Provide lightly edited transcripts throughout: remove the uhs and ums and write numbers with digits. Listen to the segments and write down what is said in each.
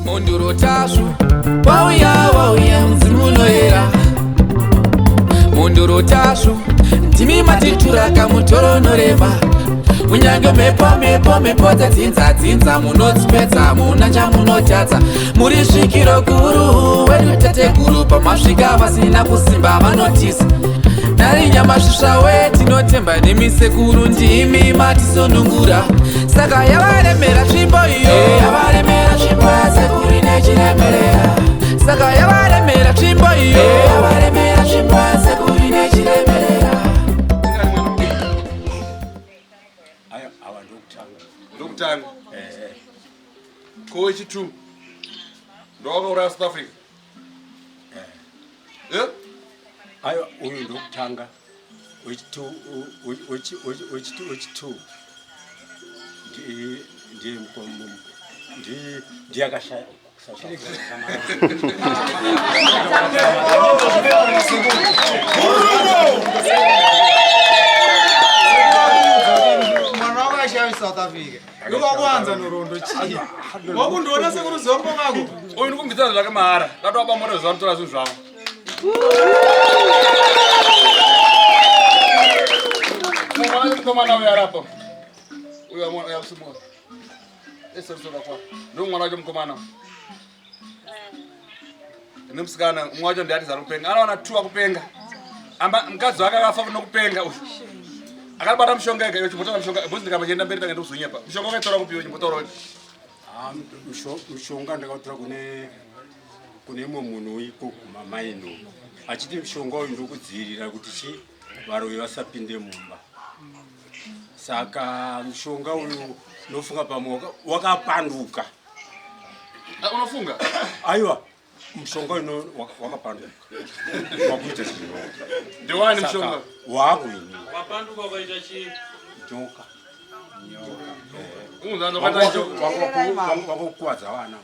Mhondoro Tasvu wauya wauya mudzimu unoyera Mhondoro Tasvu ndimi matitura kamutoro norema kunyange mhepo mhepo mhepo dzedzinza dzinza munodzipedza muna chamunotadza muri svikiro guru wedu tateguru pamasvika vasina kusimba vanotisa nari nyamasvisva we tinotemba nemi sekuru ndimi matisunungura saka yavaremera tsvimbo iyo yavaremera tsvimbo yasekuru nechiremerera saka yavaremera tsvimbo iyo yavaremera tsvimbo yasekuru nechiremerera Aya awa ndokutanga. Ndokutanga. Eh. Ko wechi2 ndowakauraya South Africa. Eh. eh? Ayo uyu ndokutanga. Wechi2 wechi wechi wechi2 ndi ndi ndi ndi akashaya Mwana wako ashaya South Africa. Ndokuwanza nhoroondo chii? Wakundiona sekuru zombo kako. Uyu ndikumbidza zvake mahara. Ndatoba mota zvanotora zvinhu zvavo. Mukomana uyu arapo. Uyu amwana yakusimuka. Ndo mwana wacho mukomana nemusikana umwe wacho ndiati zari kupenga anowana tu akupenga amba mukadzi wake akafa nokupenga uyu akabata mushonga ega iwe chimbotaura mushonga bhozi ndikamba chienda mberi tanga ndikuzonyepa mushonga wakaitora kupi iwe chimbotaura kuti ah, mushonga ndakautora kune kune imwe munhu iko kumamaino achiti mushonga uyu ndokudzivirira kuti chi varoyi vasapinde mumba saka mushonga uyu unofunga pamwe wakapanduka ah, unofunga aiwa mushonga uyu wakapanduka wakuita chinhu ndewani mushonga wangu ini wapanduka ukaita chii nyoka wakukuwadza vana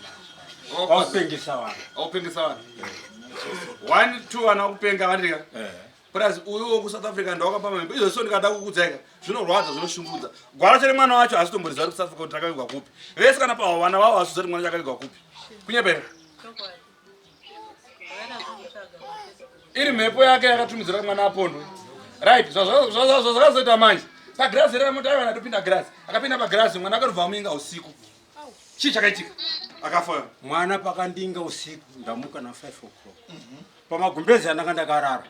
wakupengesa vana wakupengesa vana one two vana wakupenga vandika eh. Plus uyu woku South Africa ndawakapa mambo izvo so ndikada kukudzaika zvinorwadza zvinoshungurudza gwara chere mwana wacho asi tomboriziva kuti South Africa kuti rakavigwa kupi vese kana pawa vana vavo vasuza kuti mwana chakavigwa kupi kunyepera iri mhepo yake yakatumidzira mwana apondwe right zvazvakazoita manje pagirazi reramuti aiva natopinda girazi akapinda pagirazi mwana akatobva amuinga usiku chii chakaitika akafa mwana pakandinga usiku ndamuka na 5 o'clock pamagumbezi andanga ndakarara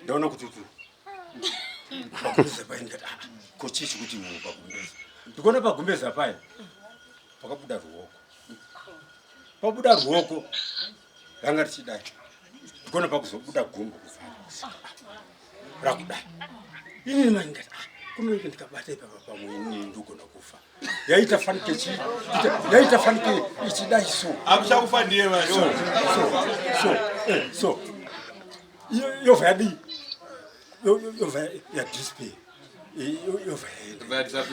ndaona kuti tu pagumbezi pai ndikati ah, ko chii chikuti iwo pagumbezi ndikuona pagumbezi apai pakabuda ruoko pabuda ruoko ranga richidai ndikuona pakuzobuda gumbo kuvhara rakudai inini manje ndikati ah, kunoike ndikabata ipapa pamwe inini ndogona kufa yaita fanike chi yaita fanike ichidai so akuchakufa ndiye so so so eh, so yobva yadii yobva yadisappear yobva yaenda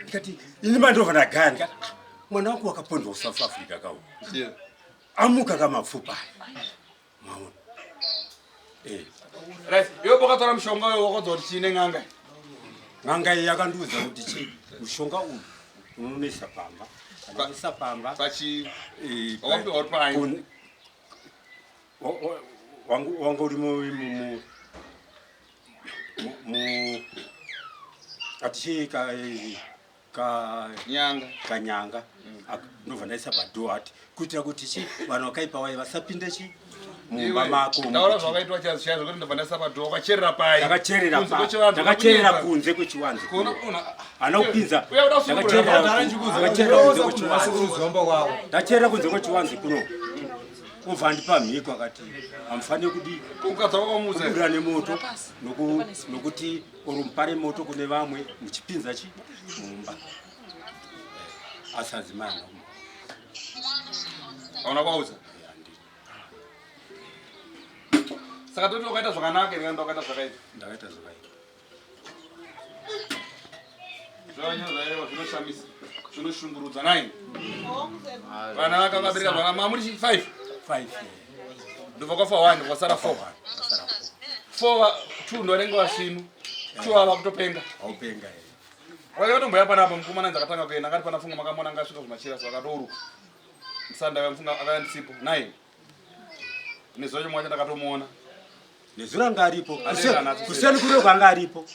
ndikati ini mandobva ndagaya ndikati ah, mwana wangu wakapondwa kusouth africa kawo amuka kamapfupa aya maona eh. Right, iwe wakatora mushonga uyo wakodza kuti chii nen'anga? N'anga iyi yakandiudza kuti chii mushonga uyu unonoisa pamba. Unoisa pamba. Pachi eh, wakapiwa uri pai. Wangu wangu uri mu mu mu ati ka eh, kanyanga kanyanga ndobva ndaisa padhoo ati kuitira kuti chi vanhu vakaipa vaye vasapinde chi mumba mako taura zvakaitwa chazo chazo kuti ndobva ndaisa padhoo wakacherera pai ndakacherera ndakacherera kunze kwechiwanze hana kupinza ndakacherera kunze kwechiwanze ndacherera kunze kwechiwanze kuno obva andipa mhiko akati hamufaniri kudii kukadza nemoto nokuti or mupare moto kune vamwe muchipinza chi mumba eh, asi adzimai ana aona kwauza saka toti wakaita zvakanaka here kana wakaita zvakaipa ndakaita zvakaipa zvavanyazaireva zvinoshamisa zvinoshungurudza nai vana vakavabereka vana mamuri 5 5 ndobva kwafa 1 kwasara 4 4 2 ndovanenge vasvinu 2 ava kutopenga aupenga vakatomboya panapa mukomana nzi akatanga kuenda akati pana funga makamona anga asvika zvimachira so akatouruka. Ndisanda mfunga akaya ndisipo. Nai. Nezuva chomwe wacho ndakatomuona. Nezuro anga aripo. Kuseni kure kwanga aripo.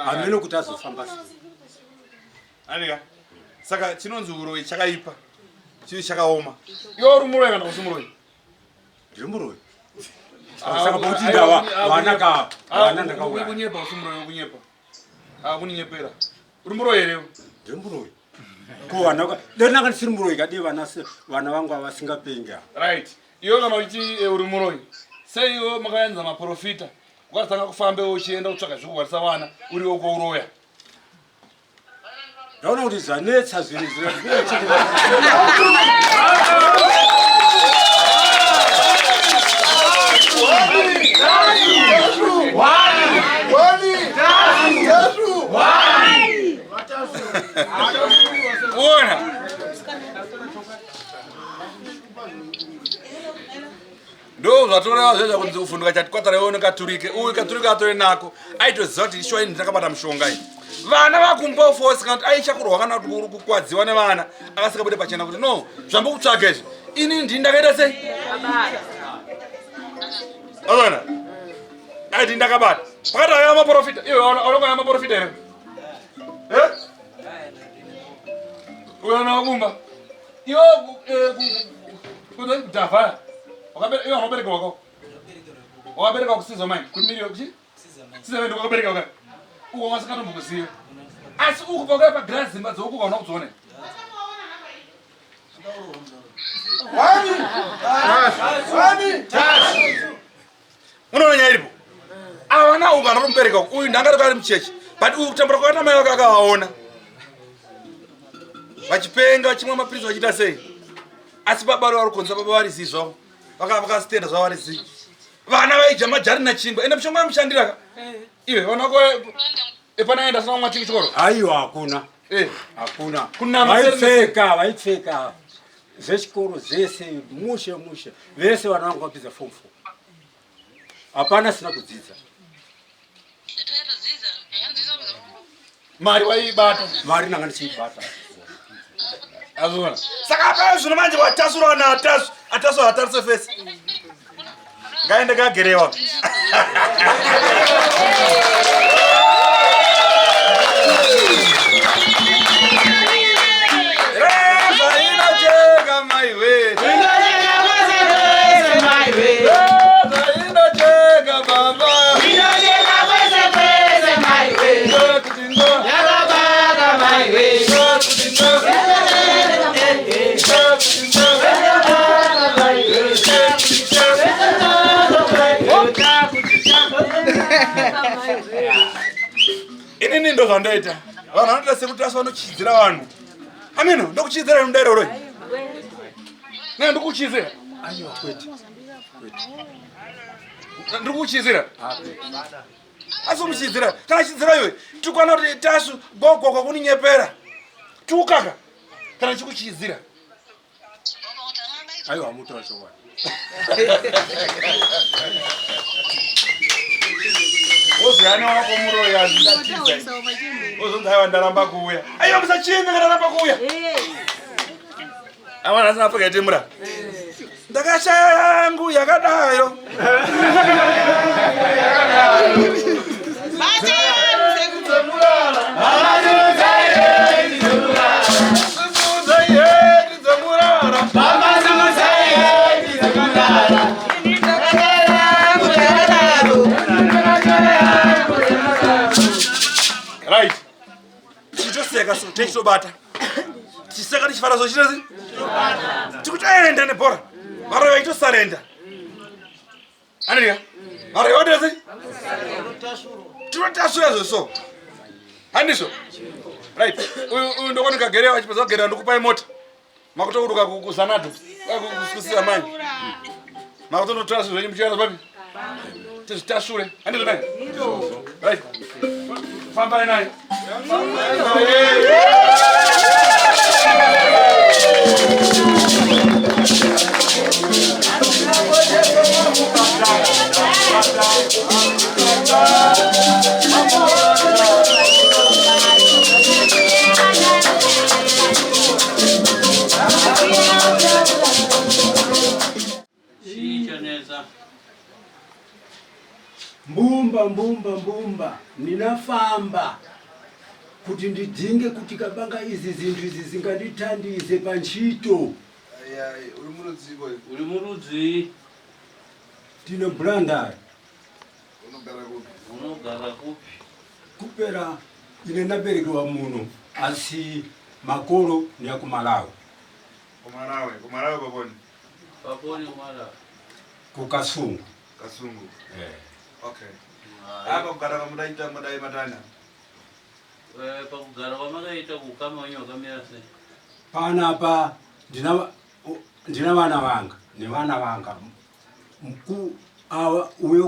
Hameno kuti azofamba sei. Anika. Saka chinonzi uroyi chakaipa. Chiri chakaoma. Iwe uri muroyi kana usi muroyi? Ndiri muroyi. Ah, saka pakuti ndawa vana ka vana ndakauraya. Kunyepa usi muroyi kunyepa. Ah kuninyepera. Uri muroyi here? Ndiri muroyi. Ko vana ka dai ndanga ndisiri muroyi kadii vana vana vangu avasingapengi ava. Right. Iwe kana uchi eh, uri muroyi. Sei iwe makayanza maprofita ukatanga kufamba uchienda kutsvaga zvekugwarisa vana uri wokouroya. Ndaona kuti zvanetsa zvinhu izvi. Ona. Ndo zvatoreva zvezva kunzi kufunduka chati kwatara iwe nekaturike. Uyu katurike atore nako. Aitoziva kuti shuwa ini ndakabata mushonga iyi. Vana vakumbofosi kana kuti aichakurwa kana kuti kukwadziwa nevana akasikabude pachena kuti no zvambokutsvaga izvi. Ini ndini ndakaita sei? Azona. Aiti ndakabata. Pakati aya maprofita. Iwe unoona maprofita here? Eh? Uyo anakumba. Iwe kudhavha. Wakabereka iwe unobereka wako. Wakabereka kusiza mai. Kumiri kuchi? Siza mai wakabereka waka. Uko wasikatombokuziva. Asi uku pakauya pa glass dzimba dzouku kaona kudziona. Unoona nyaya iripo? Avana uku anomubereka uku. Uyu ndanga ari muchechi. But uyu kutambura kwakaita mai vake akavaona. Vachipenga vachimwa mapiritsi vachiita sei? Asi baba vari kukonza baba vari zii zvavo. Vakasitenda zvavo vari zii. Vana vaidya majari nachingwa. Ende mushonga wemushandira ka. Iwe vana vako epana enda asina kumwa chikoro. Aiwa hakuna. Eh. Hakuna. Kunama Vaipfeka, vaipfeka zvechikoro zvese mushe mushe. Vese vana vangu vapedza form 4. Hapana asina kudzidza. Mari waiibata. Mari ndanga ndichiibata. Azona. Saka apa zvino manje watasura na atasu, atasu hatarise face. Ngaende kagerewa. Reva inocheka maiwe. Reva inocheka baba. Inini ndo zvandoita. Vanhu vanoita sekuti asi vanochidzira vanhu. Ameno, ndokuchidzira mudairo roi. Ne ndokuchidzira. Aiwa kwete. Kwete. Ndikuchidzira. Asi umuchidzira. Kana chidzira iwe, tikwana kuti tasu gogo kwakuninyepera. Tukaka. Kana chikuchidzira. Aiwa mutaura chokwadi. Woziyana wako muroyi azvindatiza. Wozonzi aiwa ndaramba kuuya. Aiwa musacheme kana ndaramba kuuya. Awana asina apfeka itemura. Ndakashaya yangu yakadayo. Right. Tichitoseka so tichitobata. Tichiseka tichifara so chitose. Tikutoenda nebhora. Varoyi vachitosarenda. Andrea. Varoyi vatose. Tinotasura zvo so. Handizvo. Right. Uyu uyu ndokoni kagerewa achipedza kugerewa ndokupai mota. Makutoburuka kuZanado. Kusiya mai. Makutonotora zvinhu zvenyu muchienda papi? Tizvitashure. Handizvo nai? Right. Fambai naye. Tafumanisa. Mbumba mbumba mbumba ndinafamba kuti ndidzinge kuti kabanga izi zinthu izi zingandithandize pa ntchito. Uri murudzii boy? Uri murudzii? Tine Blantyre. Unogara kupi? Unogara kupi? Kupera ine ndaberekewa muno asi makolo ndi akumalawi. Kumalawi, kumalawi paponi. Paponi kumalawi. Kukasungu. Kasungu. Eh. Okay. Apa kugara kwamudaita mudai matana. Eh, pakugara kwamakaita kukama wenyu wakamira sei? Panapa ndina ndina vana vanga nevana vanga mku awa uyo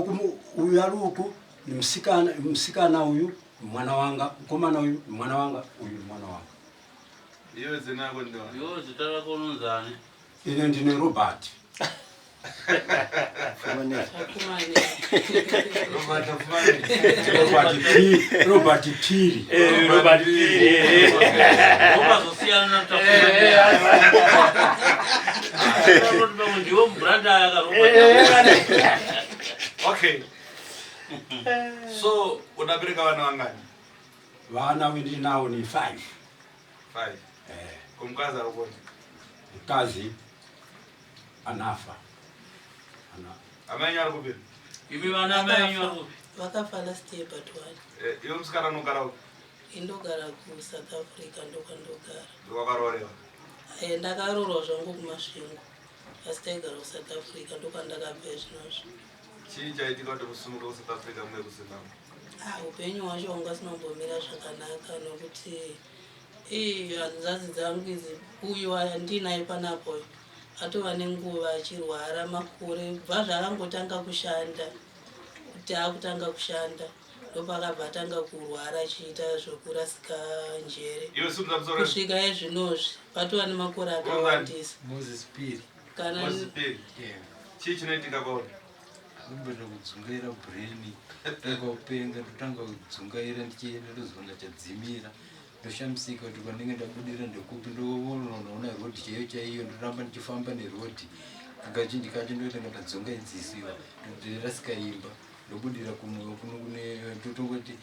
uyu ari uku ni musikana musikana uyu mwana wanga mukomana uyu mwana wanga uyu mwana wanga. Iwe zina rako ndiwa. Iwe zita rako unonzani? Ine ndine Robert. Robert Piri. Eh, Robert Piri. Eh. Wakazosiyana na Tafuma. Ndiwo brand aya Robert. Okay. So, unabereka vana vangani? Vana vendinawo ni 5. 5. Eh. Kumkazi ari kuona. Mkazi anafa. Ana. Amai ari kupi? Imi vana amai venyu vari kupi? Vakafa last year but one. Eh, iwe musikana unogara kupi? Indogara kuSouth Africa ndokwandogara. Ndokwakaroorerwa. Eh, ndakaroorwa zvangu kuMasvingo asi taigara kuSouth Africa ndokwandakabva izvinozvi. Chii chaitika kuti musumuke kuSouth Africa muye kuZimbabwe? Ah, upenyu hwacho hwanga usina kumbomira zvakanaka nokuti ii hanzvadzi dzangu idzi uyu wandinaye panapo uyu atova nenguva achirwara makore kubva zvaakangotanga kushanda kuti akutanga kushanda ndopakabva atanga kurwara achiita zvokurasika njere Iwe simudza musoro. kusvika ezvinozvi patova nemakore akawandisa Moses Piri. kana Moses Piri. Yeah. Chii chinoitika kwauri? Ndomboita kudzungaira brain, tanga kupenga, ndotanga kudzungaira ndichienda ndozoona chadzimira. Ndoshamisika kuti kwandinge ndabudira ndekupi ndoona road chaiyo chaiyo ndoramba ndichifamba neroad. Kazhinji kacho ndotanga ndadzungaidzisiwa ndorasika imba ndobudira kumwe kuno kune totongoti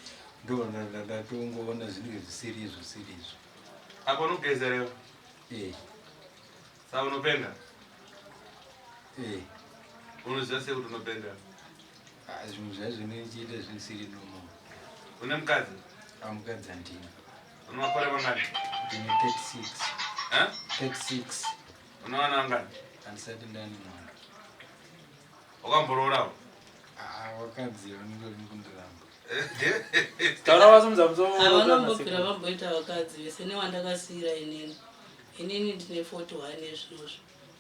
ndoona ndatongoona zvinenge zvisiri izvo zvisiri izvo. Apa unogeza rewo. Eh. Saka unopenga? Eh. Unoziva sei kuti unopenga? Ah, zvinhu zvacho zvinochiita zvisiri normal. Une mukadzi? Ah, mukadzi handina. Une makore mangani? Ndine 36. Eh? 36. Une vana vangani? Handisati ndane mwana. Wakamboroораwo? Ah, vakadzi vanenge vachingondiramba. Taura wasimudza musoro. Havanombobvira vamboita vakadzi vese newandakasiira inini. Inini ndine 41 ezvinozvi.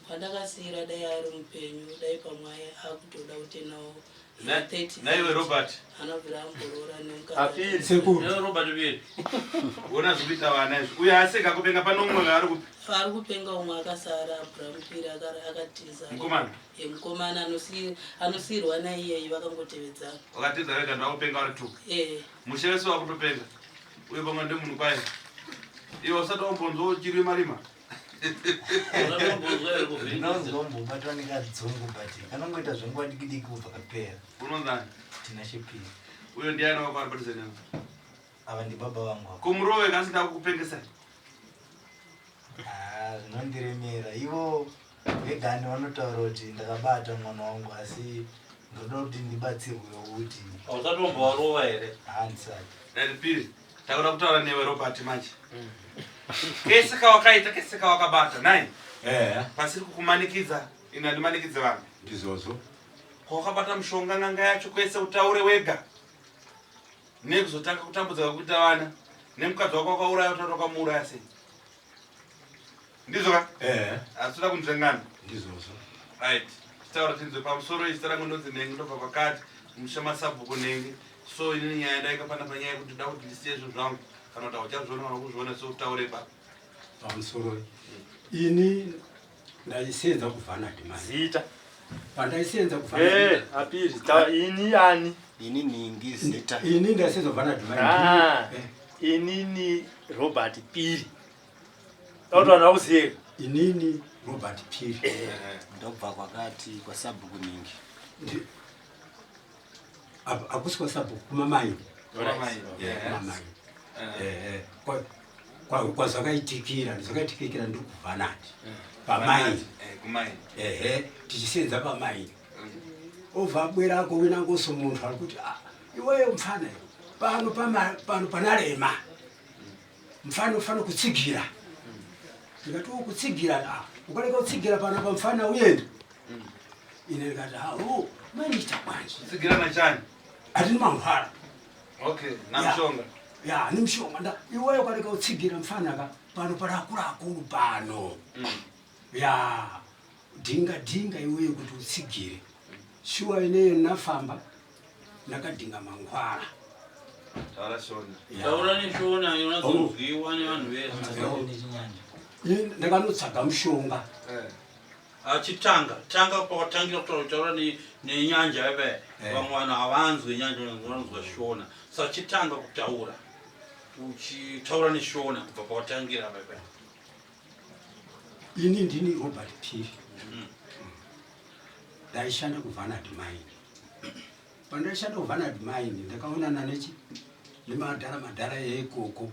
Wandakasiira dai ari mupenyu dai pamwe akutoda kutenawo 30. Naiwe Robert. Anobvira amboroora nemukadzi. Apiri. Sekuru. Iwe Robert Piri. Ona zvikuita vana izvi. Uyo aseka kupenga pano umwe ari kupi? Ari kupenga umwe akasara Abraham Piri akatiza. Mukomana. Eh, mukomana anosiyirwa naiyeyi vakangotevedzana. Wakatiza vega ndakupenga vari two. Eh. Mushe wese wakutopenga. Uyo pamwe ndemunhu kwaye. Iwe usati wambonzwa uchirima rima. Usatombonzwa here kuvhiringidzira? Ndinonzwa mbobatwa nekadzungu but kanongoita zvenguva diki diki kubva kapera. Unonzani? Tinashe Piri. Uyo ndiani wako ari padhuze newe? Ava ndibaba vangu ava. Kumurove kasi ndakukupengesa. Ah, zvinondiremera. Ivo vegani vanotaura kuti ndakabata mwana wangu asi ndoda kuti ndibatsirwewo kuti Hausati wambovarova here? handisati. Right, Piri. Takuda kutaura newe Robert manje. Kese kawakaita kese kawakabata nai. Eh. Pasiri kukumanikidza ini handimanikidze vanhu. Ndizvozvo. Kwawakabata mushonga n'anga yacho kwese utaure wega. Nekuzotanga kutambudzika kuita vana. Nemukadzi wako wakauraya utaura wakamuuraya sei? Ndizvo ka? Eh. Asi toda kunzvengana. Ndizvozvo. Right. Chitaura tinzwe pamusoro izita rangu ndonzi Nhengi ndobva kwakati musha masabhuku Nhengi. So inini nyaya ndaika pana panyaya yekuti ndoda kuti ndisiye zvinhu zvangu kana kuti hauchazviona kana kuzviona so utaure ba. Pamusoro ini ndaisenza kuVanad mine. Zita. Pandaisenza kuVanad. Eh, apiri zita ini ani? Ini Ningi zita. Ini ndaisenza kuVanad mine. Ah. Inini Robert Piri. Taura vanhu vakuzive. Inini Robert Phiri. Ndobva kwakati kwasabhuku ningi. Hakusi kwasabhuku kumamai. Kumamai. Kumamai. Kwazvakaitikira, zvakaitikira ndiri kuVanati. Pamai. Kumai. Ehe, tichisenza pamai. Obva abwerako winangoso munthu ari kuti ah, iweyo mfana iwe, pano pano panalema. Mfana ufana kutsigira. Ndikati oh, kutsigira ah, ukaleka kutsigira pano pa mfana uyenda. Ine ndikati ah, oh, maniita bwanji. Kutsigira nachani? Atini mankhwala. Okay, namshonga. Ya, ni mshonga. Nda iweyo ukaleka kutsigira mfana ka pano pala akulu pano. Ya, dhinga dhinga iweyo kuti utsigire. Shuwa ineyo nafamba nakadhinga mankhwala. Taura Shona. Taura neShona inonyatsonzwiwa nevanhu vese. Ini ndakanotsvaga mushonga. Achitanga tanga pawatangira kutaura kutaura nenyanja yaiva, vamwe vanhu havanzwi nyanja, vanonzwa Shona. Saka chitanga kutaura uchitaura neShona kubva pawatangira paipa. Ini ndini Robert Phiri. Ndaishanda kuVanad Mine. Pandaishanda kuVanad Mine ndakaonana nechi nemadhara madhara eikoko.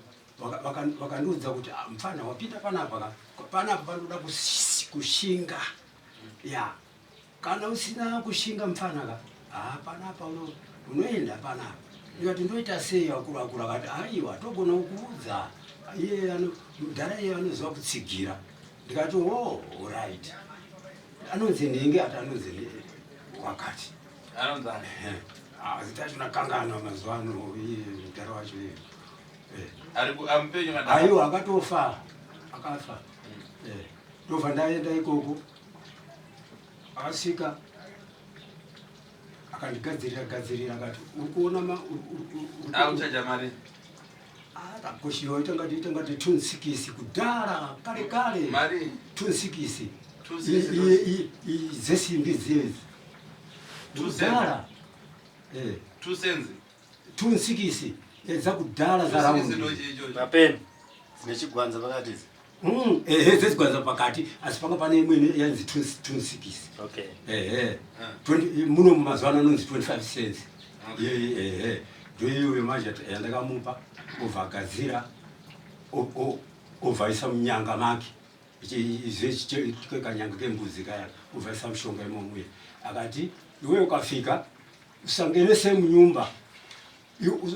Vakandiudza kuti "Ah, mfana wapinda panapa ka panapa panoda kushinga ya kana usina kushinga mfana ka ah, panapa unoenda panapa." Ndikati ndoita sei akuru akuru? Akati aiwa, togona kukuudza iye mudhara iye anoziva kutsigira. Ndikati oh, alright, anonzi nhingi? Ati anonzi wakati. Anonzani? Ah, zita racho nakanganwa mazuva ano, iye mudhara wacho iye. Ari amupenyu kana? Aiwa, akatofa, akafa. Ndobva ndaenda ikoko, akasvika akandigadzirira gadzirira, akati uri kuona Akuchaja mari? Takoshiwa itangati 26 kudhara kare kare. Mari? 26. 26. Dzesimbi dzedzi. Two cents. Kudhara. 2 cents. 26 dzakudhara. 26. Zaraundi. Ndochiichocho. Mapeni dzine chigwanza pakati idzi. Ehe, dzechigwanza pakati, asi panga pane imweni yanzi 26. Ehe. 20 muno mumazuva ano anonzi 25 cents. Ehe, ndoiyoyo manje yandakamupa, obva agadzira, obva aisa munyanga make kanyanga kembudzi kaya, obva aisa mushonga imomuye, akati iwe ukafika usangenese munyumba,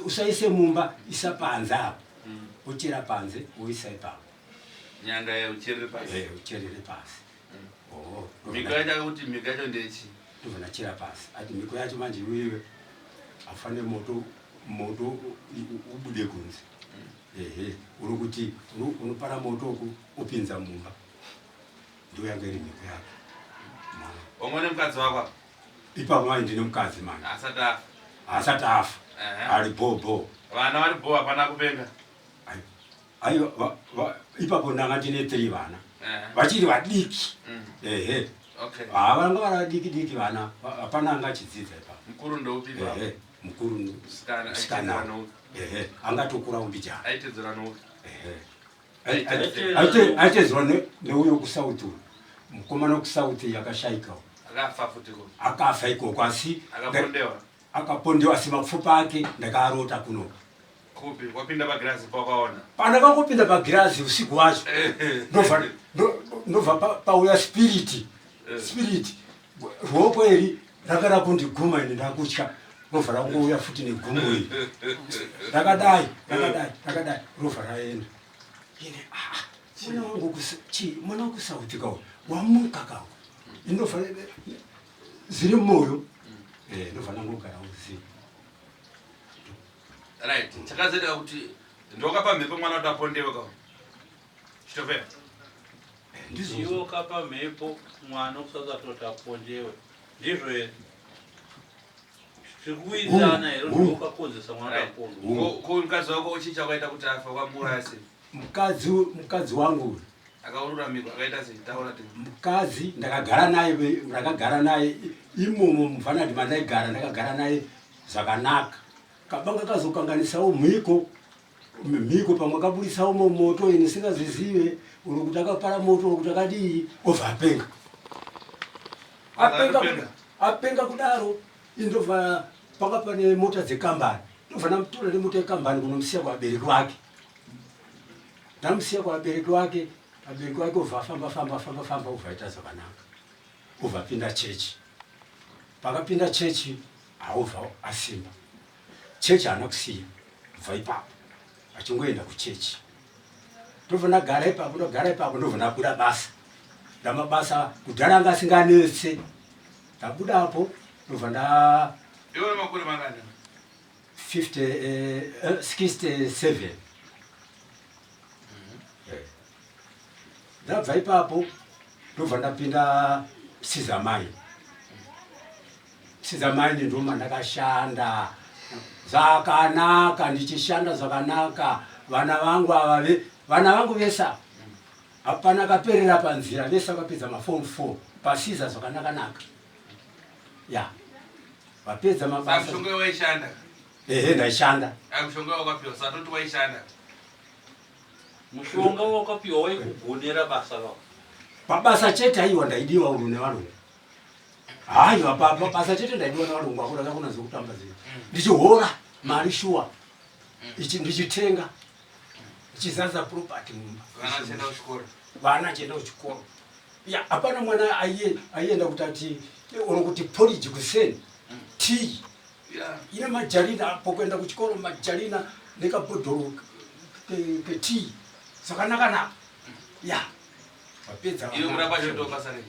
usaise mumba, isa panze apo, uchera panze woisa ipapo. Nyanga yeucherere pasi. Eh, ucherere pasi. Oh. Mhiko yacho, akakuti mhiko yacho ndechi? Ndobva ndachera pasi, ati mhiko yacho manje iwewe haufanire moto moto ubude kunze. Ehe, uri kuti unopara moto uku upinza mumba, ndo yanga iri mhiko yake. Wamwe nemukadzi wako apa? Ipapo mai ndine mukadzi manje. Asati afa? Asati afa. Ari bho bho. Vana vari bho, hapana kupenga? Aiwa, ipapo ndanga ndine three vana vachiri vadiki. Ehe. Ha, vanga vari vadiki diki vana, hapana anga achidzidza ipapo. Mukuru ndoupi? Ehe, mukuru Musikana? Musikana. Aitedzera noupi? Ehe, angatokura umbijana. Aitedzera noupi? Ehe. Aitedzerwa neuyo kuSouth uyu, mukomana wekuSouth akashaikawo. Akafa futi ko? Akafa ikoko, asi Akapondewa? Akapondewa, asi mapfupa ake ndakaarota kunoka. Kupi? Wapinda pagirazi pawakaona? Pandakangopinda pagirazi usiku wacho, ndobva pauya spirit spirit, ruoko iri ranga rakundiguma, ine ndakutya, robva rangouya futi negumo iri rakadai rakadai rakadai, robva raenda. Ine ah, mwana wangu chi mwana wekuSouth kawo wamuka kawo, inobva zviri mumoyo. Ndobva ndangogara uzivi. Right, chakazoita kuti ndokapa mhepo mwana kuti apondewe ka chitofera? Iwe ukapa mhepo mwana kusati atoti apondewe, ndizvo here? Tiri kuwirirana here? Ndokakonzesa mwana kuti apondwe? Ko mukadzi wako uchicha wakaita kuti afa, wamuuraya sei? Mukadzi wangu uyu. Akaurura mhiko, akaita sei? Taura ti. Mukadzi ndakagara naye, ndakagara naye imomo muVanadi mandaigara, ndakagara naye zvakanaka. Kabanga kazokanganisawo mhiko, mhiko pamwe kaburisawo moto ini singazvizive. Uri kuti akapara moto, uri kuti akadii, obva apenga. Apenga, apenga kudaro, indobva panga pane mota dzekambani. Ndobva ndamutora nemota yekambani kunomusiya kuvabereki vake. Ndamusiya kuvabereki vake, vabereki vake obva afamba famba famba famba obva aita zvakanaka. Obva apinda chechi. Pakapinda chechi, aobva asimba. Chechi haana kusiya kubva ipapo. Achingoenda kuchechi. Ndobva ndagara ipapo, ndogara ipapo, ndobva ndabuda basa. Ndamabasa kudhara anga asinganetse. Ndabudapo ndobva nda Iwe makore mangani? 50 67. Ndabva ipapo ndobva ndapinda Sizamine. Sizamine ndoma ndakashanda zvakanaka, ndichishanda zvakanaka. Vana vangu ava vana vangu vese ava hapana kaperera panzira, vese vakapedza maform 4 pasiza zvakanaka naka. Ya vapedza mabasa. Mishonga waishanda? Ehe, ndaishanda. Mishonga wakapiwa satoti waishanda. Mushonga wakapiwa waikugonera basa rako? Pabasa chete aiwa ndaidiwa uno nevarungu. Haiwa pabasa chete ndaidiwa nevarungu, akuna kakuna zvekutamba zii. Ndichihora mari shuwa. Ichi ndichitenga. Ndichizaza property mumba. Vana vachienda kuchikoro. Vana vachienda kuchikoro. Ya, hapana mwana aienda kuti ati oro kuti porridge kuseni. Tea. Ine majarina apo kuenda kuchikoro majarina nekabhodhoro ketii zvakanaka naka. Ya. Vapedza. Iwe murapa choto basa rei?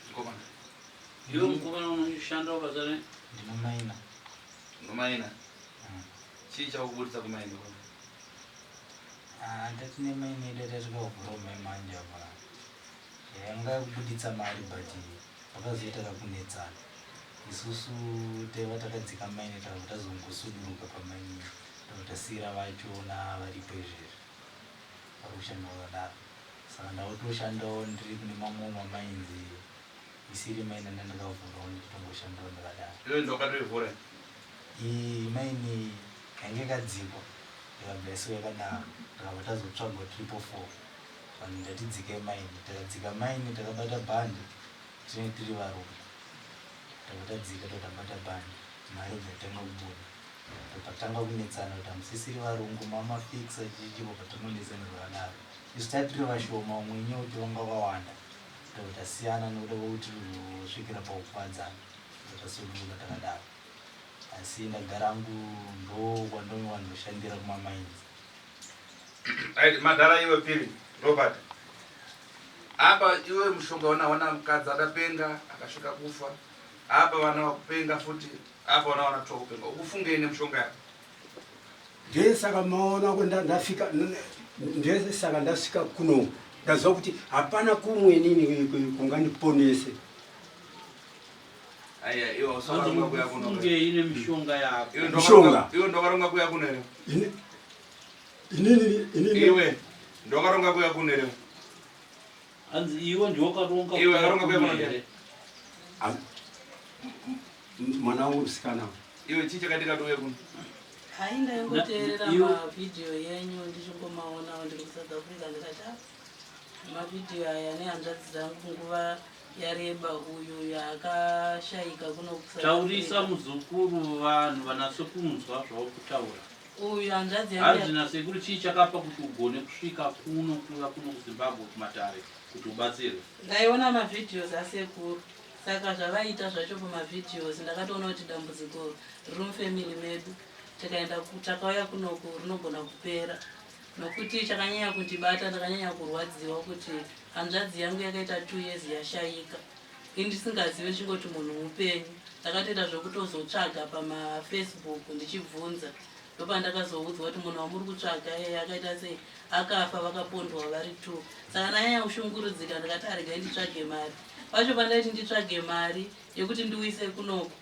Mukomana. Iwe mukomana unoshanda basa rei? Ndinomaina. Unomaina? Chii chakuburitsa kumaina? Ah, ndati nemaina yedu yatakavhura manje apa. Yanga kubuditsa mari but pakazoita kakunetsana. Isusu taiva takadzika maini takabva tazongosuduruka pamaini tobva tasiira vachona varipo izvezvi vari kushanda vakadaro. Saka ndakutoshandawo ndiri kune mamwe mamainzi isiri maini yandandakavhurawo ndichitongoshandawo ndakadaro. Iwe ndokatoivhura? Iyi maini yange yakadzikwa ikabva yasiwa yakadaro takabva tazotsvagwa 444 vanhu ndatidzike maini takadzika maini takabata bhandi tinenge tiri varungu tabva tadzika tobva tabata bhandi mari yobva yatanga kubuda tobva tatanga kunetsana kuti hamusisiri varungu mamafixa chichi vobva tanonetsana zvakadaro isu tati tiri vashoma vamwe inyaya yekuti vanga vakawanda tobva tasiyana nekuda kwekuti tozosvikira pakukuvadzana tobva tasuduruka takadaro asi ndagara hangu ndokwandinowanoshandira kumamainzi. Right, madhara iwe Piri, Robert. Apa iwe mushonga wana wana mukadzi adapenga akasvika kufa. Apa vana vakupenga futi, apa vana wana toa kupenga. Ukufungei nemushonga yako? Ndiye saka maona ko ndafika ndiye saka ndasvika kuno ndaziva kuti hapana kumwe nini kungandiponese. Aya iwe usakaronga kuya kuno. Ufungei nemishonga yako? Iwe Mishonga. Iwe ndokaronga kuya kuno here? Inini inini Iwe ndokaronga kuya kuno here? Hanzi iwe ndiwakaronga Iwe akaronga kuya kuno here? Mwana wangu musikana. Iwe chii chakadika kuti uye kuno? Hai ndaingoteerera mavhidhiyo yenyu ndichingomaonawo ndiri kuSouth Africa ndikati ah, mavhidhiyo aya nehanzvadzi dzangu nguva yareba uyu yaakashaika kuno kuSouth Taurisa Africa. muzukuru vanhu vanatse kunzwa zvauri kutaura. Uyu hanzvadzi yangu Hanzi nasekuru chii chakapa kuti ugone kusvika kuno kuuya kuno kuZimbabwe kumatare kuti ubatsirwe? Ndaiona mavideos asekuru saka zvavaiita zvacho pamavideos ndakatoona kuti dambudziko riri mufamily medu tikaenda takauya kunoku rinogona kupera nokuti chakanyanya kundibata ndakanyanya kurwadziwa kuti hanzvadzi yangu yakaita 2 years yashaika ini ndisingazive chingoti munhu mupenyu ndakatoita zvekutozotsvaga pamafacebook ndichibvunza ndopandakazoudzwa kuti munhu wamuri kutsvaga iyeye akaita sei akafa vakapondwa vari 2 saka ndanyanya kushungurudzika ndikati aregai nditsvage mari pacho pandaiti nditsvage mari yekuti ndiuise kunoku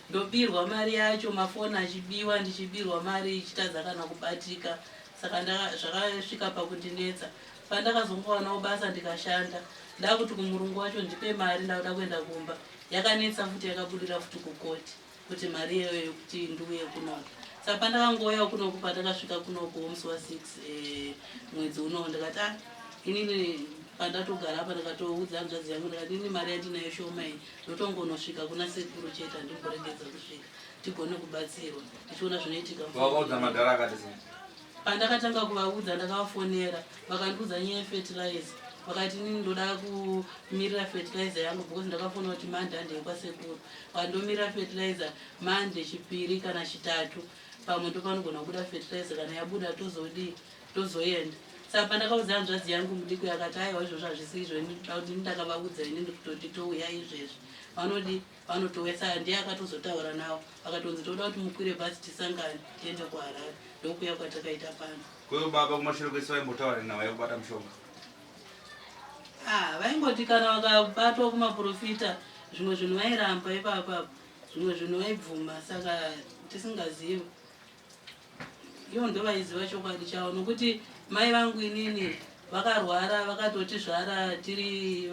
ndobirwa mari yacho mafoni achibiwa ndichibirwa mari ichitadza kana kubatika saka zvakasvika pakundinetsa pandakazongowanawo basa ndikashanda ndakuti kumurungu wacho ndipe mari ndakuda kuenda kumba yakanetsa futi yakabudira futi kukoti kuti mari iyoyo yekuti ndiuye kunoku saka pandakangouya kunoku pandakasvika kunoku musi wa 6 mwedzi unowo ndikati ah inini Pandatogara apa ndakatoudza hanzvadzi yangu ndikati ini mari yandinayo shoma iyi ndotongonosvika kuna sekuru chete handimboregedza kusvika tigone kubatsirwa tichiona zvinoitika. Wakaudza madhara akati sei? Pandakatanga kuvaudza ndakavafonera vakandiudza nyaya yefertilizer vakati inini ndoda kumirira fertilizer yangu because ndakafona kuti mande handei kwasekuru vandomirira fertilizer mande chipiri kana chitatu pamwe ndopanogona kubuda fertilizer kana yabuda tozodii tozoenda saka pandakaudza hanzvadzi yangu mudiki akati aiwa izvozvo hazvisi izvo ini ndakavaudza ini ndikutoti touya izvezvi vanodi vanotouya saka ndiye akatozotaura navo vakatonzi toda kuti mukwire bhazi tisangane tiende kuharare ndokuya kwatakaita pano Kweyo baba kumashure kwese vaimbotaura nhau yekubata mushonga. Ah, vaingoti kana vakabatwa kumaprofita zvimwe zvinhu vairamba ipapa zvimwe zvinhu vaibvuma saka tisingazivi Ivo ndovaiziva chokwadi chavo nokuti mai vangu inini vakarwara vakatotizvara tiri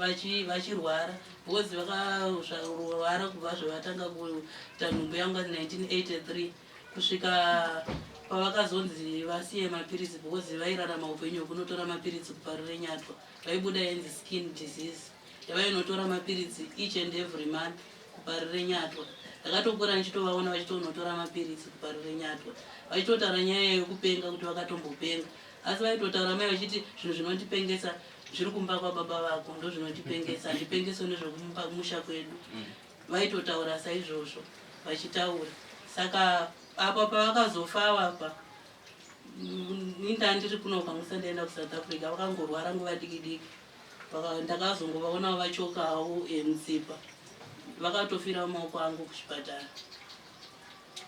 vachirwara because vakarwara kubva zvavatanga kuita nhumbu yangu 1983 kusvika pavakazonzi vasiye mapiritsi because vairarama upenyu hwekunotora mapiritsi kuParirenyatwa vaibuda yenzi skin disease yavainotora mapiritsi each and every month kuParirenyatwa. Ndakatokura ndichitovaona vachitonotora mapiritsi kuParirenyatwa vachitotaura nyaya yekupenga kuti vakatombopenga asi vaitotaura mai vachiti zvinhu zvinondipengesa zviri kumba kwababa vako ndozvinondipengesa handipengeswe nezvekumusha kwedu vaitotaura saizvozvo vachitaura saka apa pavakazofawa apa ini ndandiri kuno kwangu ndaenda kusouth africa vakangorwara nguva diki diki ndakazongovaona vachokawo mutsipa vakatofira mumaoko angu kuchipatara.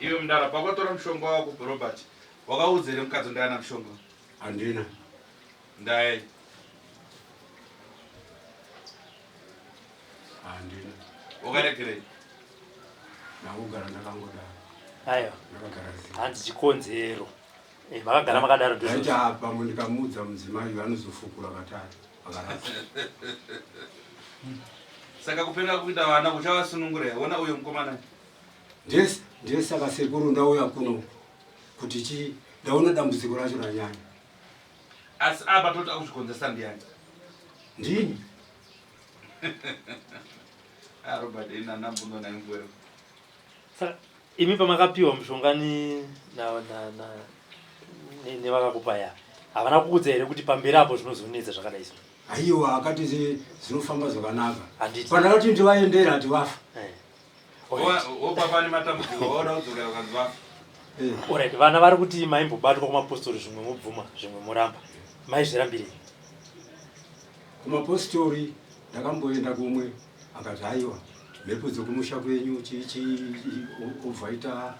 Iwe mdara pakatora mushonga wako Robert wakaudza here mukadzi ndayana mushonga? Handina. Ndayai. Handina. Wakaregerei? Ndakugara ndakangodaro. Aiwa. Ndakagara zii. Hanzi chikonzero. Eh, makagara makadaro ndizvo. Ndaiti apa ndikamuudza mudzimai uyu anozofukura katari akarasa. Saka kupenga kuita vana kuchavasunungura here? Ona uyo mukomana. Ndiye ndiye saka sekuru ndauya kuno kuti chi ndaona dambudziko racho ranyanya. Asi apa toti akuzvikonzeresa ndiyani? Ndini. Ah, Robert ina nabvuno naingwero. Saka imi pamakapiwa mushonga nevakakupa ya havana kukuudza here kuti pamberi apo zvinozonetsa zvakadai so? Aiwa akati zvinofamba zvakanaka. Handiti. Pandakati ndivaendera ati vafa. Eh. Wobaba nematambudziko waoda kudzokera ukanzi vafa. Eh. Alright, vana vari kuti maimbobatwa kumapostori zvimwe mobvuma zvimwe moramba. Maizvirambirei? Kumapostori ndakamboenda kumwe akati aiwa mhepo dzekumusha kwenyu chii chii obva ita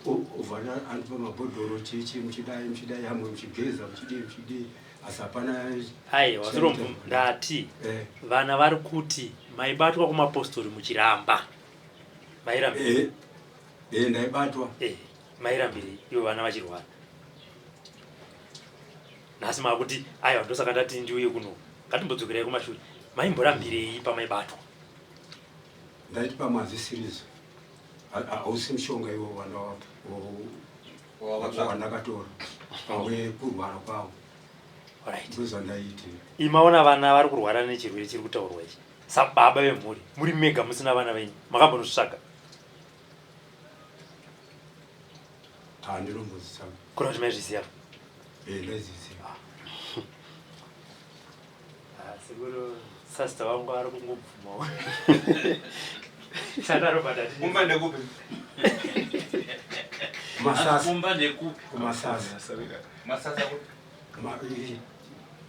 obva andipa mabhodhoro chii chii muchidai muchidai hamwe muchigeza muchidii muchidii asi hapana Aiwa, zvirombo ndati Eh. vana vari kuti maibatwa kumapostori muchiramba. Mairambirei? Eh, eh, ndaibatwa. Eh, mairambirei ivo vana vachirwara? Nhasi makuti aiwa ndosaka ndati ndiuye kuno. Ngatimbodzokerai kumashure. Maimborambirei pamaibatwa? Ndaiti pamwe hazvisirizvo. Hausi mushonga iwo wandakatora pamwe kurwara kwavo. Alright. Ndozvandaiti. Imaona vana vari kurwara nechirwere chiri kutaurwa ichi. Sababa vemhuri, muri mega musina vana venyu. Makambonozvitsvaga? Handinombozvitsvaga. Kuna kuti maizviziva? Eh, ndaizviziva. Ah, sekuru sasita vangu ari kungobvumawo. Sadaro but hatidi. Kumba ndekupi? Kumasasa. Kumba ndekupi? Kumasasa. Masasa kupi?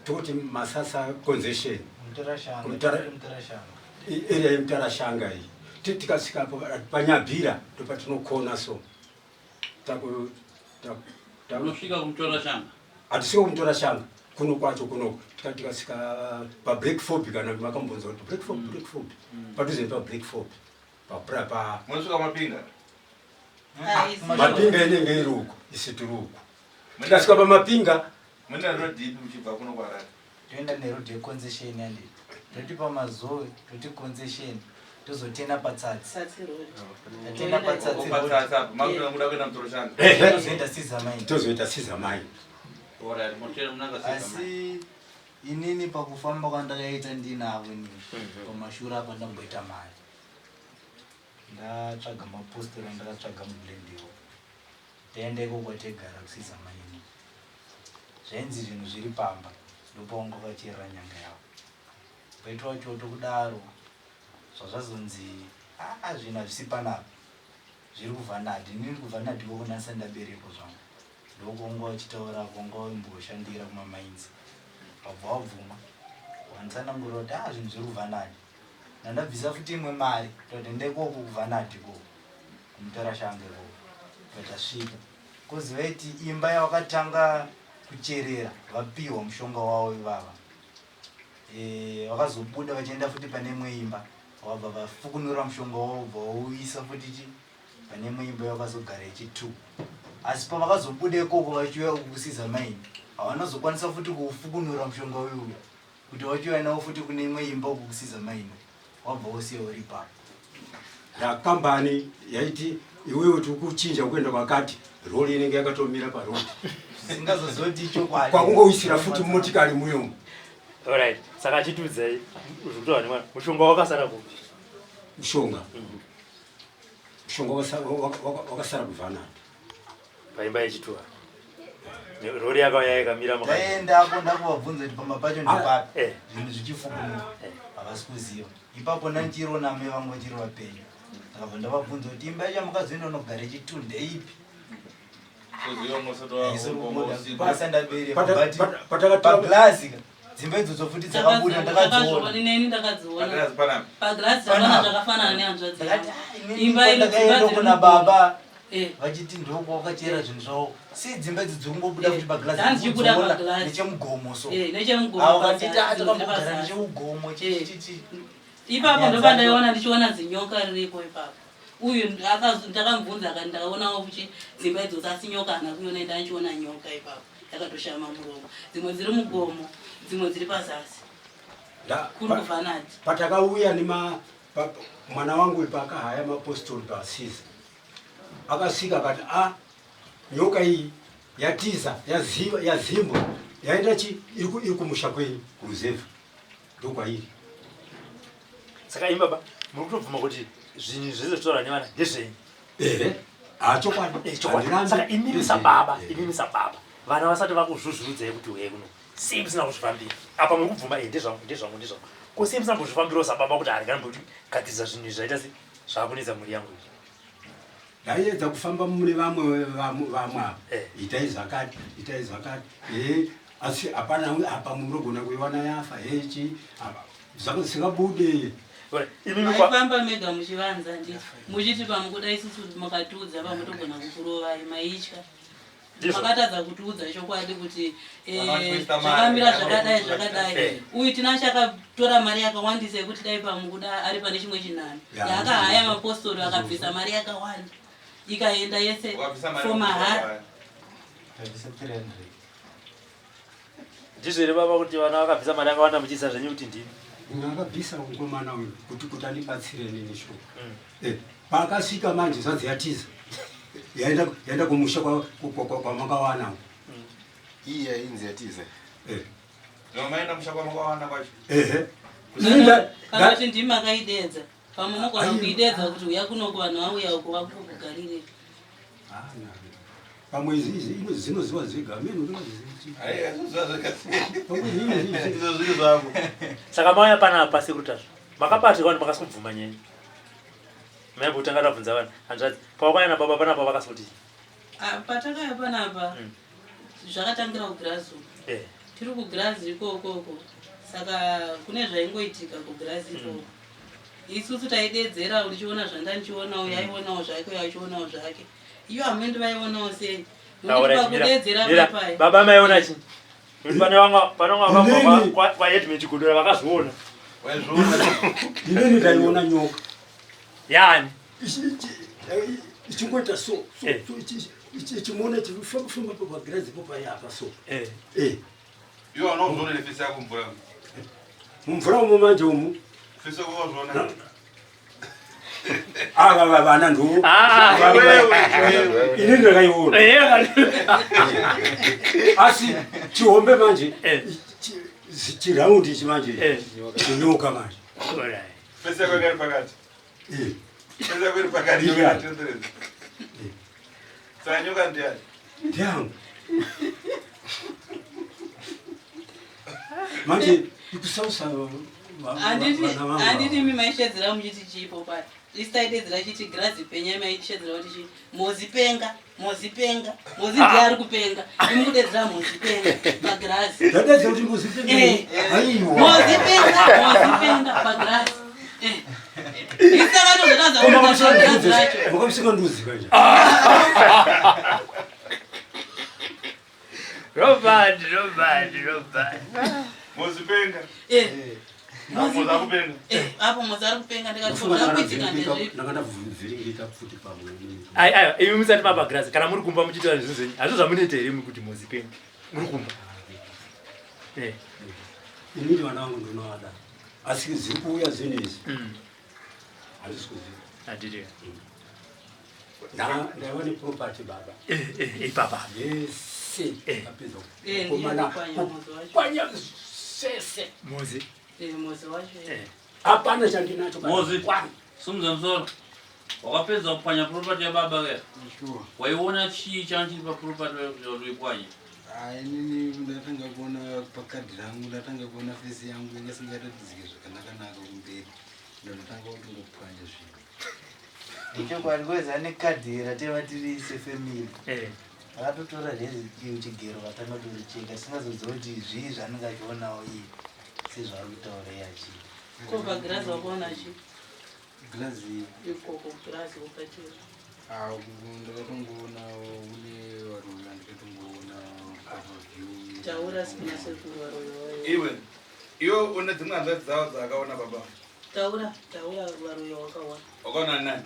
Toti Masasa concession. Mutarashanga. Mutarashanga. Area yeMutarashanga iyi. Tikasvika paNyabhira ndopatinokona so. Taku Unosvika kuMutorashanga? Hatisvika kuMutorashanga kuno kwacho kuno tikasvika paBlack Fob kana makambonzwa kuti Black Fob, Black Fob. Padhuze nepaBlack Fob. Pa pa Munosvika Mapinga? Mapinga inenge iri uko, isu tiri uko. Tikasvika paMapinga Mune road ipi muchibva kuno kuHarare? Toenda neroad yeconcession yandii. Toti pamazowe, toti concession. Tozotena patsatsi. Tsatsi road. Tatena patsatsi road. Patsatsi apo, makutoda muda kuenda Mutorashanga. Tozoenda Sizamine. Tozoita Sizamine. Alright, motena munanga Sizamine. Asi Inini pakufamba kwandakaita ndinavo inini pamashure apa ndamboita mari ndatsvaga mapostori andakatsvaga mublendiwo taenda iko kwategara kusiza maini zvainzi zvinhu zviri pamba ndopawanga wakacherera nyanga yavo paitwa choto kudaro zvazvazonzi aa zvinhu hazvisi panapa zviri kuvanadi inini kuvanadi ikoko ndandisati ndaberekwa zvangu ndokuonga vachitaura kuonga waimboshandira kumamainzi wabva wabvuma wanditsanangurira kuti a zvinhu zviri kuvanadi ndandabvisa futi imwe mari toti ndekoko kuvanadi ikoko kumutorashanga ikoko patasvika kozi vaiti imba yavakatanga kucherera vapiwa mushonga wavo ivava e, vakazobuda vachienda futi pane imwe imba vabva vafukunura mushonga wavo bva wauisa futi chi pane imwe imba yavakazogara yechi2 asi pavakazobuda ikoko vachiuya kukusiza maini havanazokwanisa futi kuufukunura mushonga uyu uya kuti vachiuya nawo futi kune imwe imba uku kusiza maini wabva wosiya uri ipapo yakambani yaiti iwewe tiri kuchinja kuenda kwakati roli inenge yakatomira parodi singazozoti chokwadi kwakungoisira futi motikari muyomo Alright, saka chitiudzai zvekutaura nemwana mushonga wakasara kupi? Mushonga. Mushonga wakasara kuvanadi. Paimba yechitua. Rori yakauya ikamira mukati. Taendako ndakuvabvunza kuti pamba pacho ndepapi eh. zvinhu zvichifukunuka eh. havasi kuziva ipapo ndandichiriona amai vangu vachiri vapenyu ndakabva ndavabvunza kuti imba yacho makazoenda unogara yechitu ndeipi paglazi dzimba idzodzo futi dzakabuda ndakadziona ndakadziona paglazi dzakaona zvakafanana nehanzvadzi imba ndakaenda kuna baba eh. vachiti ndoko wakachera zvinhu zvavo si dzimba idzi dziri kungobuda futi paglazi nechemugomo so eh, avo vanditi atakambogara nechemugomo chichichi ipapo ndopandaiona ndichiona zinyoka riripo ipapo uyu ndakamubvunza akati ndakaonawo kuchi dzimba idzodzo asi nyoka hana kuiona enda ndichiona nyoka ipapo yakatoshama muromo dzimwe dziri mugomo dzimwe dziri pazasi kuri kuvanadi patakauya nema mwana wangu uyu paakahaya mapostori paasiza akasvika akati a ah, nyoka iyi yatiza yaziva yazimbwa yaenda chi iri kumusha kwenyu kuruzevha ndokwairi saka imi baba muri kutobvuma kuti zvinhu zvese zvitaura nevana ndezvenyu ehe hachokwadi eh, chokwadi saka imimi sababa imimi sababa vana vasati vakuzvuzvurudzai kuti uye kuno sei musina kuzvifambira apa muri kubvuma e ndezvangu ndezvangu ndezvangu ko sei musina kuzvifambirawo sababa kuti harikana mbotigadzirisa zvinhu izvi zvaita se zvakunetsa mhuri yangu izvi ndaiedza kufamba mune vamwe vamwe ava eh. itai zvakati itai zvakati e asi hapana apa munogona kuiwana yafa hechi zvisingabude maifamba mega muchivanza nditi muchiti pamukuda isusu mukatiudza pamutogona kukurovai maitya makatadza kutiudza chokwadi kuti eh, zvakamira zvakadai zvakadai eh. uyu tina chakatora mari yakawandisa yekuti dai pamukuda ari pane chimwe chinhano yaakahaya mapostori akabvisa mari yakawanda ikaenda yese for mahara Ndizvo here baba kuti vana vakabvisa mari yakawanda muchiisa zvenyu kuti ndini? Akabvisa mukomana uyu kuti kuti andibatsire nini shuwa. Mm. Eh, paakasvika manje zvanzi yatiza. Yaenda yaenda kumusha kwa kwamakawana. Mm. Iyi yainzi yatiza. Eh. No maenda musha kwamakawana kwacho. Ehe. Kana kuti ndimi makaidedza. Pamwe munogona kuidedza kuti uya kunoku vanhu vauya uko vakukugarire. Pamwe izvi zvinoziva zvega amene Saka mauya panapa sekuru Tasvu makabatirwa vanhu makasubvuma nyaya. Maimbotanga tabvunza vanhu hanzvadzi pavakauya nababa panapa vakasoti Ah, patakauya panapa mm. zvakatangira kugirazi uko eh. Tiri kugirazi ikokoko saka kune zvaingoitika kugirazi ikoko mm. Isusu taidedzera ndichiona zvandandichiona uyo aionawo zvake uyo achionawo zvake iyo hamwendi vaionawo sei nokuti pakudedzera papai baba maiona chi nekuti pane vamwe pane vamwe vakabva kwaheadman Chigodora vakazviona inini ndaiona nyoka yani ichingoita so eh. ichimuona ichifamba pagirazi po paiapa so eh. eh. Iwe unozviona nefesi yako mvura. Mumvura umu manje umu. Fesi yako wazviona. Ava ah, vana ndo. Ah, ini ndakaiona. Asi chihombe manje. Eh. Chiraundi ichi manje chinyoka manje. Pese yako iri pakati. Pese yako iri pakati nyoka yatenderedza. Saka nyoka ndiyani? Ndiyangu. Manje ikusausa Handiti imi maishedzera muchiti chipo paya. Isu taidedzera chiti girazi penya maishedzera kuti chi mozi penga mozi penga mozi ndiye ari kupenga imi kudedzera mozi penga pagirazi. Ndadedzera kuti mozi penga. Aiwa. Mozi penga mozi penga pagirazi. Isu takatozotadza kuita girazi racho. Makamusika nduzi kanje. Robert, Robert, Robert. Mozipenga. Eh. Mozi akupenga. Eh, apo mozi ari kupenga ndikati ko zvakuitika ndezvipi? Ndakandavhiringika pfuti pamwe. Ai ai, imi musati mapa grass kana muri kumba muchiita zvinhu zvenyu. Hazvo zvamunoita here imi kuti mozipenga? Muri kumba. Eh. Inini vana vangu ndinovada. Asi zviri kuuya zvinhu izvi. Handisi kuziva. Handiti. Ndaiva neproperty baba. Eh, eh, ipapa. Yese. Apedza Eh, ndiye kukomana. kupwanya mozi wacho. Kupwanya zvese. Mozi. Eh, mozi wacho. eh. Hapana chandinacho. kana Mozi. kwani. Simudza musoro. Wakapedza kupwanya property yababa ke? Sure. Waiona chii changa chiri paproperty kuti uipwanye? Ah, inini ndatanga kuona pakadhi rangu ndatanga kuona fesi yangu inge isingaratidzike zvakanaka-naka kumberi ndandatanga kutongopwanya zvinhu Ichokwadi kweza nekadhi rateva tiri sefemili akatotora rezi chigero katanga kutoricheka tisingazoziva kuti zvii zvaanenge achionawo iye sezvaari kutaura iye achiita Ko pagirazi wakaona chi? girazi Ikoko girazi ukachira. Ah, ndakatongoonawo kune varume vandakatongoona paview Taura sina sekuru varoyi vayo. Iwe. Iwe une dzimwe hanzvadzi dzavo dzaakaona baba. Taura, taura varoyi wakaona. Wakaona nani?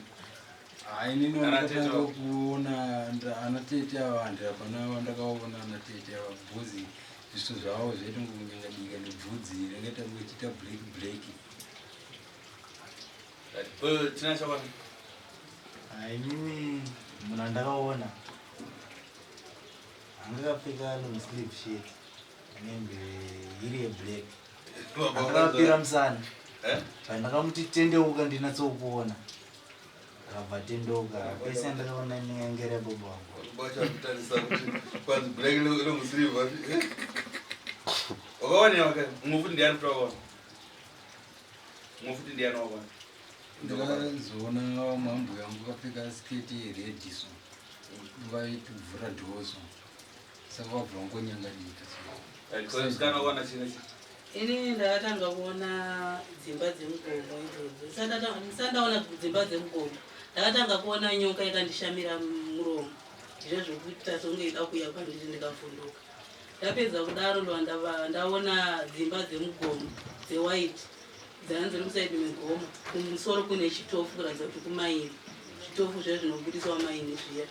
Ah, inini Ana tete ndakatanga wako. kuona ana tete ava handira vandakaona ana tete ava bvudzi zviso zvavo zvaitongonyangadika nebvudzi ringaita kunge chiita black black Tina chakwana. inini munhu andakaona anga akapfeka long sleeve shirt nehembe iri yeblack akakapira musana pandakamuti tendeuka ndinatsokuona akabva tendeuka pese andakaona inenge yababa wangu Bachakutarisa kuti kwanzi black long sleeve. Wakaonewa ke? Mumwe futi ndiani futi wakaona? Mumwe futi ndiani wakaona? ndakazoona mambo yangu akapfeka sketi yeredhi so vaitovhura dhoso saka vabva vangonyangadika Right, sikana wakaona chii nechi? Ini ndakatanga kuona dzimba dzemugomo idzodzo. Ndisati ndaona dzimba dzemugomo, ndakatanga kuona nyoka ikandishamira muromo. Ndizvo zvekuita songe ida kuuya kwandiri ndikavhunduka. Ndapedza kudaro ndobva ndaona dzimba dzemugomo dzewaiti dzanga dziri musaidi megomo. Kumusoro kune chitofu kuratidza kuti kumaini. Zvitofu zviya zvinobudiswa maini zviya.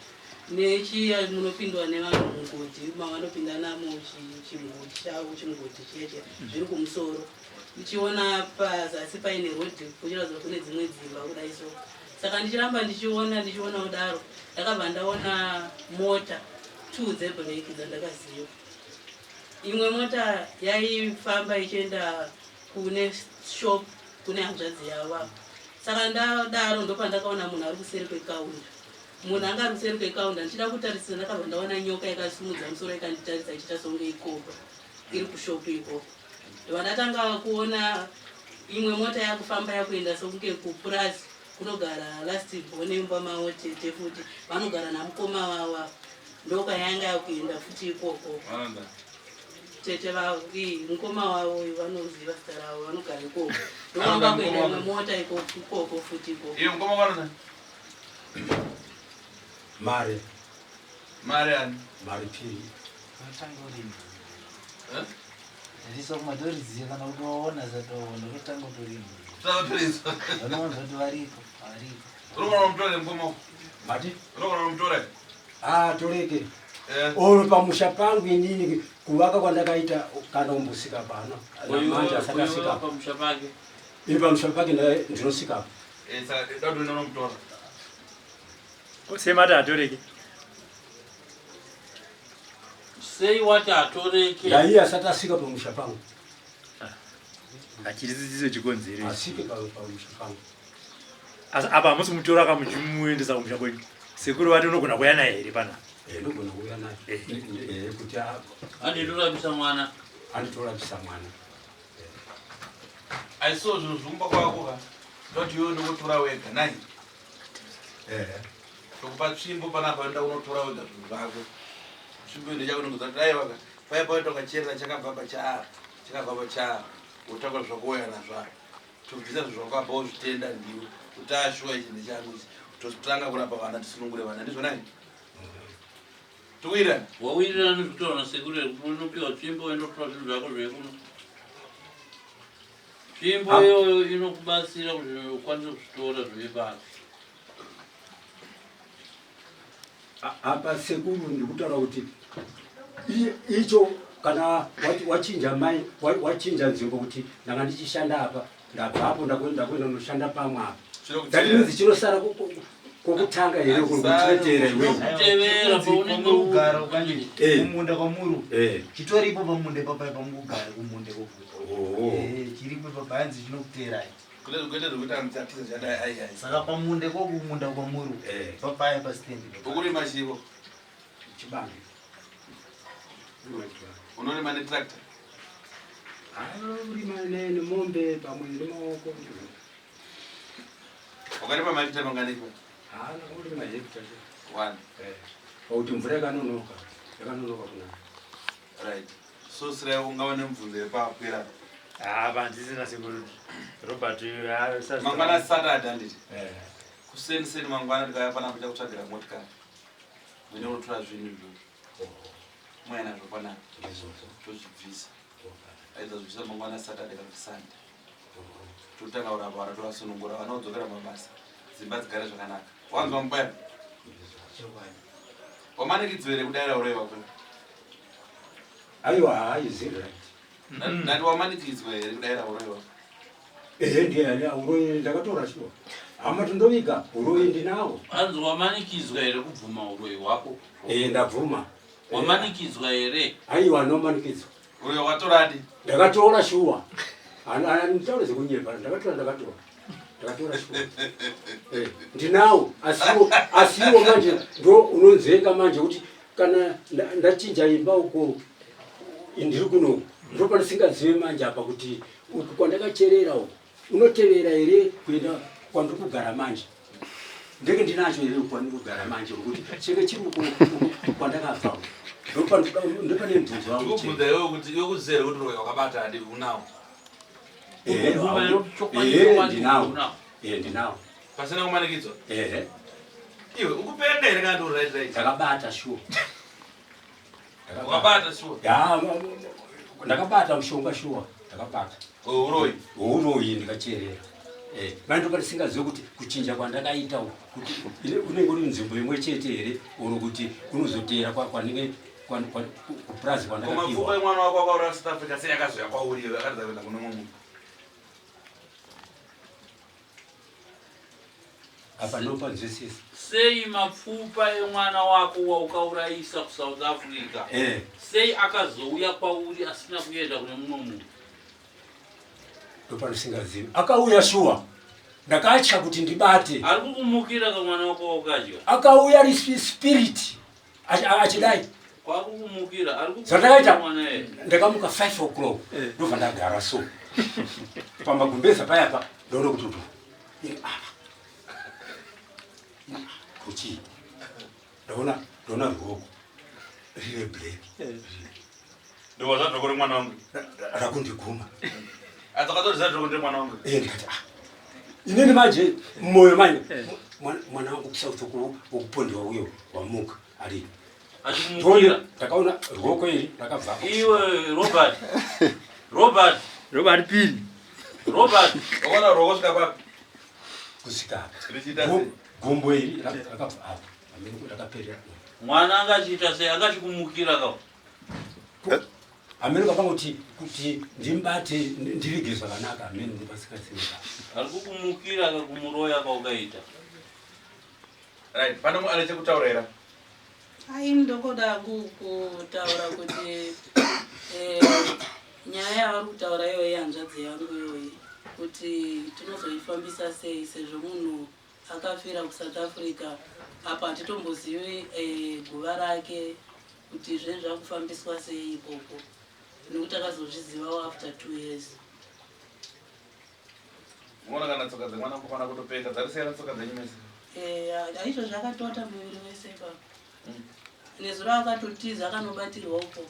Nechiya munopindwa nevanhu mugodhi mavanopinda namo chimugodhi chavo chimugodhi chiya chiya zviri kumusoro. Ndichiona pazasi paine rodhi kuchiratidza kune dzimwe dzimba kudai so. Saka ndichiramba ndichiona ndichiona kudaro ndakabva ndaona mota two dzebhureki dzandakaziva. Imwe mota yaifamba ichienda kune shop kune hanzvadzi yavo apa. Saka ndadaro ndopandakaona munhu ari kuseri kwekaunda. Munhu anga ari kuseri kwekaunda ndichida kutarisisa ndakabva ndaona nyoka yakasimudza musoro ikanditarisa ichiita songe ikobra iri kushopu ikoko. Ndobva ndatanga kuona imwe mota yakufamba yakuenda sokunge kupurazi kunogara last born mumba mavo tete futi vanogara namukoma vavo apa. Ndokwayanga yakuenda futi ikoko. Vanoenda. Tete vavo ii mukoma wavo uyu vanoziva zita ravo vanogara ikoko. Ndokwanga kuenda imwe mota ikoko ikoko futi ikoko. Iwe mukoma vanoenda. Mari. Mari ani? Mari piri. Unotanga urima risa kumatoriziva kana kuti waona zatoona unotanga utorima Tatorizwa. vanowanza kuti variko variko Unogona kumutora mukoma wako. Mati? Unogona kumutora. Ah, toreke. Oro pamusha pangu inini kuvaka kwandakaita kana umbosika pano. Manje asati asika. pamusha pake. Ini pamusha pake ndinosika. Eh, saka dadu unomutora. Semati hatoreke. Sei wati hatoreke? Ndaiye asati asika pamusha pangu. Hachirisichiso chikonzero. Asike pamusha pangu. Asi apa hamusi kumutora kamuchimuendesa kumusha kwenyu. Sekuru vati unogona kuuya naye here pana? Eh, ndogona kuuya naye. Eh, kuti anditorapisa mwana. Anditorapisa mwana. Aiso zvinhu zvikumba kwako ka. Ndoti iwe ndokutora wega nai. Eh. Ndokupa tsvimbo panapa enda unotora wega zvinhu zvako. Tsvimbo ino chako ndokuzati dai waka. Paya paita ukacherera chakabva pa cha. Chakabva pa cha. Wotakura zvako wouya nazvo apa. Tobvisa zvinhu zvako apa wozvitenda ndiwe. Kuti ashuwa ichi ndechangu ichi. Totanga kurapa vana tisunungure vana ndizvo nai. Towirirana. Wawirirana nezvekutaura nasekuru here kuti unopiwa tsvimbo woenda kutora zvinhu zvako zvekuno. Tsvimbo iyoyo inokubatsira kuti ukwanise kuzvitora zvive pasi. Apa sekuru ndikutaura kuti icho kana wachinja mai wachinja nzvimbo kuti ndanga ndichishanda apa ndabvapo ndakuenda kunoshanda pamwe apa. That means chinosara kwokutanga here kutevera iwewe. Paunenge ugara ukanje kumunda kwamuri chitoripo pamunda ipapa pamukugara kumunda ikoko. Chiripo ipapa hanzi chinokuteerai. Kwete zvekuti anotatiza chadai ai ai. Saka pamunda ikoko kumunda kwamuri papaya pastendi. Ukurima chivo. Chibage. Unorima netractor. Urima nemombe pamwe nemaoko. Wakarima mahekita mangani ipo? Haana kurima hekita. One. Pakuti mvura yakanonoka. Yakanonoka kunaya. Right. So sirai ungava nemubvunzo yepakwira. Ah, handisina sekuru. Robert mangwana Saturday handiti? Kuseni seni mangwana tikauya panapa chakutsvagira motikari. Mune unotora zvinhu izvozvo. Mouya nazvo panapa. Tozvibvisa. Aidza zvibvisa mangwana Saturday kana kuti Sunday. Totanga kurapa vana tovasunungura vana vodzokera mabasa. Dzimba dzigare zvakanaka. Wanzwa mubaya? Wamanikidzwa here kudaira uroyi wako? Aiwa haizi right. Ndati wamanikidzwa here kudaira uroyi wako? Ehe ndiye uroyi ndakatora shuwa. Hama tindoviga uroyi ndinawo. Hanzi wamanikidzwa here kubvuma uroyi hwako? Eh ndabvuma. Wamanikidzwa here? Aiwa nomanikidzwa. Uroyi wakatoradi? Ndakatora shuwa. Anditaure zvekunyepa ndakatora ndakatora. Ndakatora shuwa. Eh ndinawo asiwo asiwo manje ndo unonzvenga manje kuti kana ndachinja imba uko ndiri kuno ndo pandisingazive manje apa kuti uku kwandakacherera uku unotevera here kuenda kwandiri kugara manje ndenge ndinacho here kwandiri kugara manje ngokuti chenge chiri uku kwandakabva ndopane mubvunzo wangu Ndikubvunza iwewe kuti iwe kuziva here kuti uroyi wakabata hadi unawo. Ndinawo ndinawo. Pasina kumanikidzwa? Ehe. Iwe ukupenga here kana ndiri right right? Ndakabata sure. Wakabata sure? Ya, ndakabata mushonga sure. Ndakabata. Uroyi. Uroyi ndikacherera. Eh, vanhu patisingazivi kuti kuchinja kwandakaita uku kuti unenge uri nzvimbo imwe chete here oro kuti unozoteera kwanenge kupurazi kwandakapiwa. Mapfupa emwana wako akaura South Africa sei akazouya kwauri iwe akaratidza kuenda kune mumwe munhu? Apa ndopanzwisisa. Sei mapfupa emwana wako waukaurayisa kuSouth Africa sei akazouya kwauri asina kuenda kune mumwe munhu? Ndopanosingazivi. Akauya shuwa. Ndakatya kuti ndibate. Ari kukumukira kamwana wako waukadya. Akauya ari spirit achidai. Kwakukumukira ari kukumukira mwana ere. Ndakamuka 5 o'clock ndobva ndagara so. Pamagumbeza paya pa ndaona kuti kuchii ndaona ndaona ruoko rine black ndobva zvadzoka uri mwana wangu rakundiguma adzakatoziva dzoko ndiri mwana wangu eh ndikati ah inini manje mumwoyo manje mwana wangu kusouth wokupondewa uyo wamuka ari achikumukira ndakaona ruoko iri rakabva iwe Robert Robert Robert Pini Robert wakaona ruoko svika papi kusvika apa gumbo iri rakabva apa hameno kuti rakaperera mwana anga achiita sei anga achikumukira ka hameno kapanga kuti kuti ndimubate ndivige zvakanaka hameno ndopasikaziva ari kukumukira ka kumuroya kaukaita right pane ane chekutaura here Ai ndokoda kutaura kuti Nyaya yavari kutaura iyoyi hanzvadzi yangu iyoyi kuti tinozoifambisa sei sezvo munhu akafira kuSouth Africa apa hatitombozivi eh, guva rake kuti zve zvakufambiswa sei ikoko nekuti akazozvizivawo after 2 years. Muona kana tsoka dzemwana mukomana kutopenga dzarisiyana tsoka dzenyu mese. Eh, aizvo zvakatota muviri wese ipapo. Nezuro akatotiza akanobatirwa uko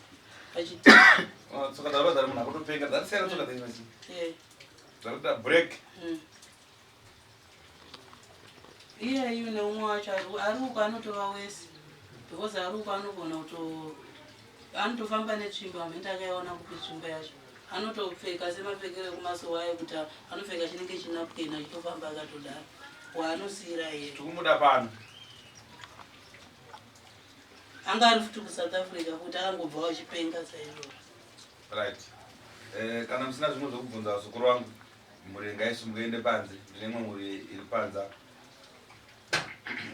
achitiza. Oh, tsoka dzava dzari munhu akutopenga dzarisiyana tsoka dzenyu mese. Dzarikuita break. Iyeyu neumwe wacho ari uko anotova wese because ari uko anogona kuto anotofamba netsvimbo. Hamene akaiona kupi tsvimbo yacho. Anotopfeka semapfekero ekumasowa ayo kuti anopfeka chinenge chinapukeni achitofamba akatodaro waanosiyira iye. Tikumuda pano. Anga ari futi kuSouth Africa kuti akangobvawo achipenga saizvozvo. Right, kana musina zvimwe zvokubvunza vazukuru vangu, mhuri ngaisimuke ende panze. Ndine imwe mhuri iri panze apa.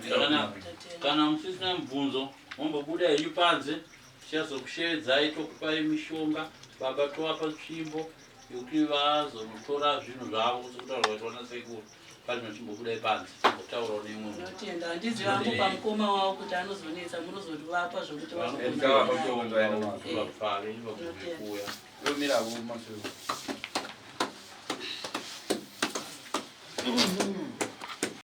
Zvakanaka. Kana musisina mubvunzo, mombobuda henyu panze. Tichazokushevedzai, tokupai mishonga. Baba tovapa tsvimbo yekuti vazonotora zvinhu zvavo sekutaura kwaitwa nasekuru. Pazvino chimbobudai panze, timbotaurawo neimwe munhu. Ndinotenda. Handizivi hangu pamukoma wavo kuti anozonetsa, munozotivapa zvokuti Ndikavapa mushonga vaenda navo. Vapfave vabvume kuuya. Yomiravo mashure.